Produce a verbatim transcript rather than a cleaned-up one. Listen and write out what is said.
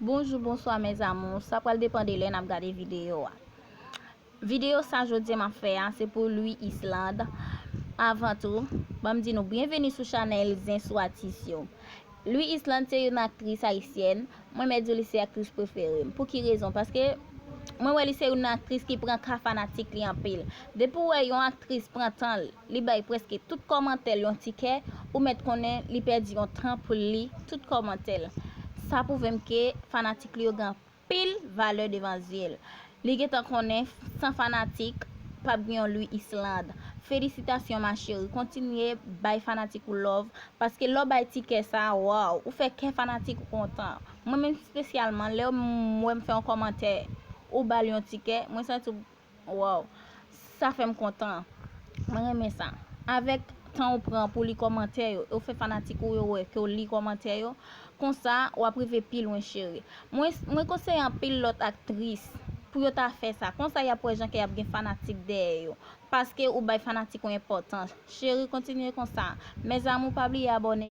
Bonjou, bonswa mes amours, sa pral depann de lè n ap gade videyo a. Videyo sa jodi a m ap fè a, se pou Louis Islande. Avan tou, ban m di nou byenveni sou chanèl Zen sou Atis yo. Louis Islande se youn aktris ayisyèn, mwen mèt di w li se aktris prefere m. Pou ki rezon? Paske mwen wè li se youn aktris ki pran ka fanatik li anpil. Depi w wè yon aktris pran tan l, li bay prèske tout kòmantè l yon ti kè, ou mèt konnen li pèdi yon tan pou l li tout kòmantè l. Sa pwouve m ke fanatik li yo gen anpil valè devan zye l. Li gentan konnen san fanatik p ap gen yon Louis Islande. Felisitasyon ma chérie, kontinye bay fanatik ou love, paske lè w bay ti kè sa, waw, ou fè kè fanatik ou kontan. Mwen menm espesyalman, lè m wè m fè yon kòmantè, ou ba l yon ti kè, mwen santi waw, sa fè m kontan. Mwen renmen sa. Avèk tan ou pran pou li kòmantè yo, ou fè fanatik ou yo wè ke w li kòmantè yo, konsa w ap rive pi lwen cheri. Mwen, mwen konseye anpil lòt aktris pou yo ta fè sa. Konsa y ap wè jan ke y ap gen fanatik dèyè yo. Paske ou bay fanatik ou enpòtans. Cheri, kontinye konsa. Mes amours, pa bliye abòne.